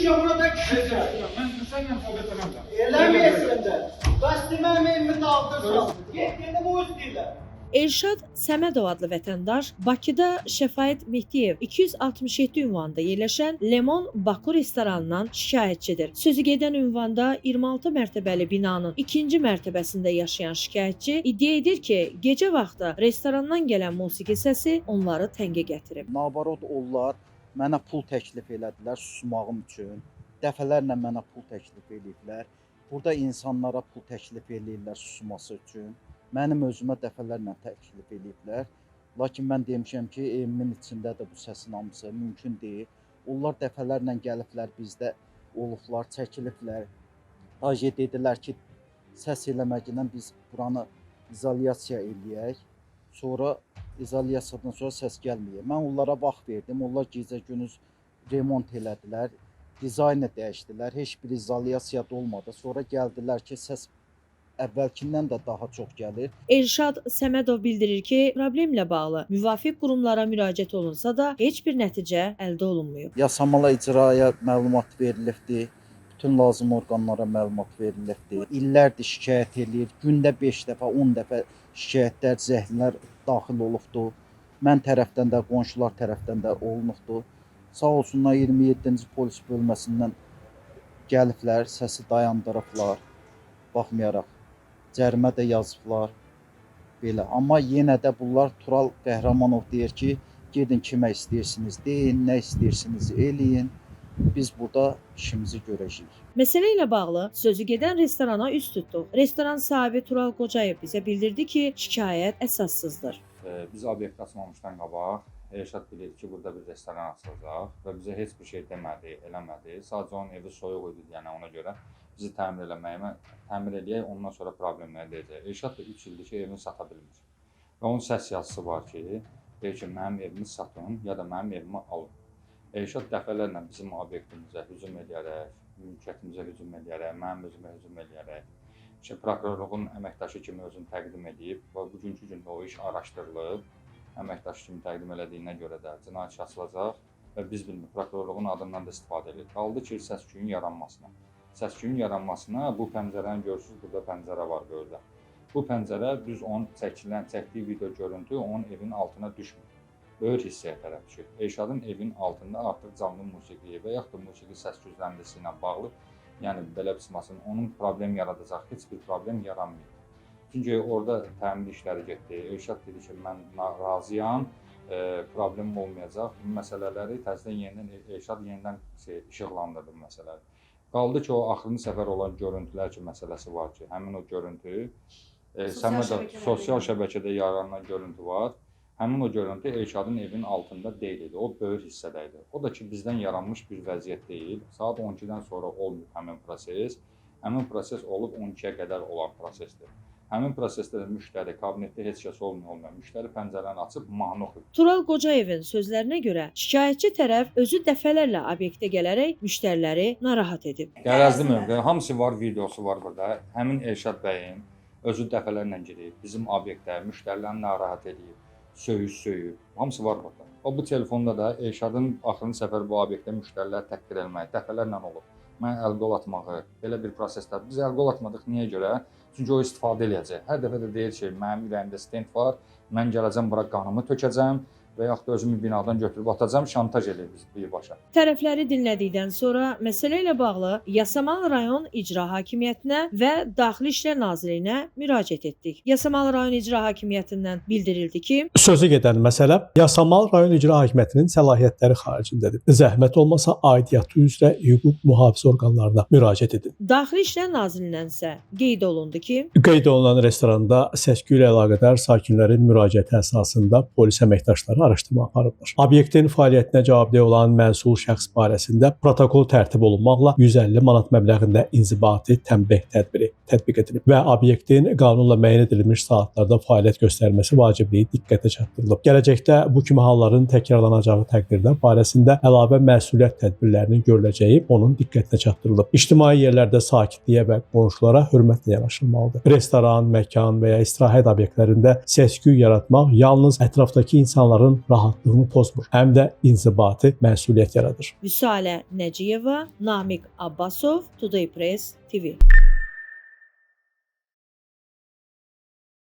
Düşmüşəm burada kişisən. Mən səninlə söhbət eləmirəm. Eləməyəsən də. Bəs mənim evimi dağıdırsan. Get dedim o istəyirlər. Elşad Səmədov adlı vətəndaş Bakıda Şəfaət Mehdiyev 267 ünvanında yerləşən Lemon Baku restoranından şikayətçidir. Sözü gedən ünvanda 26 mərtəbəli binanın ikinci mərtəbəsində yaşayan şikayətçi iddia edir ki, gecə vaxtı restorandan gələn musiqi səsi onları təngə gətirib. Nabarod onlar mənə pul təklif elədilər susmağım üçün. Dəfələrlə mənə pul təklif eləyiblər. Burada insanlara pul təklif eləyirlər susması üçün. Mənim özümə dəfələrlə təklif eləyiblər. Lakin mən demişəm ki, evimin içindədir bu səsin hamısı, mümkün deyil. Onlar dəfələrlə gəliblər bizdə olublar, çəkiliblər. Daje dedilər ki, səs eləməklə biz buranı izolyasiya eləyək. Sonra izolyasiyadan sonra səs gəlməyib. Mən onlara vaxt verdim. Onlar gecə-gündüz remont elədilər, dizaynı dəyişdilər. Heç bir izolyasiya da olmadı. Sonra gəldilər ki, səs əvvəlkindən də daha çox gəlir. Elşad Səmədov bildirir ki, problemlə bağlı müvafiq qurumlara müraciət olunsa da heç bir nəticə əldə olunmayıb. Yasamala icraya məlumat verilibdi. Bütün lazım orqanlara məlumat verilibdi. İllərdir şikayət eləyir. Gündə 5 dəfə, 10 dəfə şikayətlər, zəhllər daxil olubdu. Mən tərəfdən də, qonşular tərəfdən də olunubdu. Sağ olsunlar 27-ci polis bölməsindən gəliblər, səsi dayandırıblar. Baxmayaraq cərimə də yazıblar. Belə. Amma yenə də bunlar Tural Qəhrəmanov deyir ki, gedin kimə istəyirsiniz deyin, nə istəyirsiniz eləyin. Biz burada işimizi görəcəyik. Məsələ ilə bağlı sözü gedən restorana üz tutduq. Restoran sahibi Tural Qocayev bizə bildirdi ki, şikayət əsassızdır. Biz obyekti açmamışdan qabaq Elşad bilir ki, burada bir restoran açılacaq və bizə heç bir şey demədi, eləmədi. Sadəcə onun evi soyuq idi, yəni ona görə bizi təmir eləməyimə, təmir eləyək, ondan sonra problemləri deyəcək. Elşad da 3 ildir ki, evini sata bilmir. Və onun səs yazısı var ki, deyir ki, mənim evimi satın ya da mənim evimi alın. Elşad dəfələrlə bizim obyektimizə hücum eləyərək, mülkiyyətimizə hücum eləyərək, mənim özümə hücum eləyərək, şey, prokurorluğun əməkdaşı kimi özünü təqdim edib və bugünkü gündə o iş araşdırılıb. Əməkdaşı kimi təqdim elədiyinə görə də cinayət işi açılacaq və biz bilmirik, prokurorluğun adından da istifadə edir. Qaldı ki, səs-küyün yaranmasına. Səs-küyün yaranmasına bu pəncərəni görürsüz, burada pəncərə var böyürdə. Bu pəncərə düz onun çəkilən, çəkdiyi video görüntü onun evinin altına düşmür. Böyür hissəyə tərəf düşür. Elşadın evin altında artıq canlı musiqi və yaxud da musiqi səs gücləndiricisi ilə bağlı, yəni belə pismasın, onun problem yaradacaq heç bir problem yaranmayıb. Çünki orada təmir işləri getdi. Elşad dedi ki, mən razıyam, problem olmayacaq. Bu məsələləri təzədən yenidən Elşad yenidən şey, işıqlandırdı bu məsələləri. Qaldı ki, o axırıncı səfər olan görüntülər ki, məsələsi var ki, həmin o görüntü Sosial Səməd şəbəkələrdə sosial yarandı. şəbəkədə yaranan görüntü var. Həmin o görüntü Elşadın evinin altında deyil idi. O böyük hissədə idi. O da ki, bizdən yaranmış bir vəziyyət deyil. Saat 12-dən sonra olmayıb həmin proses. Həmin proses olub 12-yə qədər olan prosesdir. Həmin prosesdə də müştəri kabinetdə heç kəs olmuyor. Müştəri pəncərəni açıb mahnı oxuyur. Tural Qocayevin sözlərinə görə şikayətçi tərəf özü dəfələrlə obyektə gələrək müştəriləri narahat edib. Qərəzli mövqe, hamısı var, videosu var burada. Həmin Elşad bəyin özü dəfələrlə girib bizim obyektə, müştəriləri narahat eləyib, söyüş söyüb. Hamısı var burada. O bu telefonda da Elşadın axırıncı səfər bu obyektə müştərilər təhqir eləməyi dəfələrlə olub. Mən əl-qol atmağı, belə bir proseslər. Biz əl-qol atmadıq niyə görə? Çünki o istifadə eləyəcək. Hər dəfə də deyir ki, mənim ürəyimdə stent var, mən gələcəm bura qanımı tökəcəm və yaxud da özümü binadan götürüb atacam, şantaj eləyir bizi birbaşa. Tərəfləri dinlədikdən sonra məsələ ilə bağlı Yasamal rayon İcra Hakimiyyətinə və Daxili İşlər Nazirliyinə müraciət etdik. Yasamal rayon İcra Hakimiyyətindən bildirildi ki, Sözü gedən məsələ Yasamal rayon İcra Hakimiyyətinin səlahiyyətləri xaricindədir. Zəhmət olmasa aidiyyatı üzrə hüquq mühafizə orqanlarına müraciət edin. Daxili İşlər Nazirliyindən isə qeyd olundu ki, Qeyd olunan restoranda səs-küy ilə əlaqədar sakinlərin müraciəti əsasında polis əməkdaşları araşdırma aparıblar. Obyektin fəaliyyətinə cavabdeh olan məsul şəxs barəsində protokol tərtib olunmaqla 150 manat məbləğində inzibati tənbeh tədbiri tətbiq edilib və obyektin qanunla müəyyən edilmiş saatlarda fəaliyyət göstərməsi vacibliyi diqqətə çatdırılıb. Gələcəkdə bu kimi halların təkrarlanacağı təqdirdə barəsində əlavə məsuliyyət tədbirlərinin görüləcəyi onun diqqətinə çatdırılıb. İctimai yerlərdə sakitliyə və qonşulara hörmətlə yanaşılmalıdır. Restoran, məkan və ya istirahət obyektlərində səs-küy yaratmaq yalnız ətrafdakı insanların rahatlığını pozmur, həm də inzibati məsuliyyət yaradır. Vüsalə Nəciyeva, Namiq Abbasov, Today Press TV.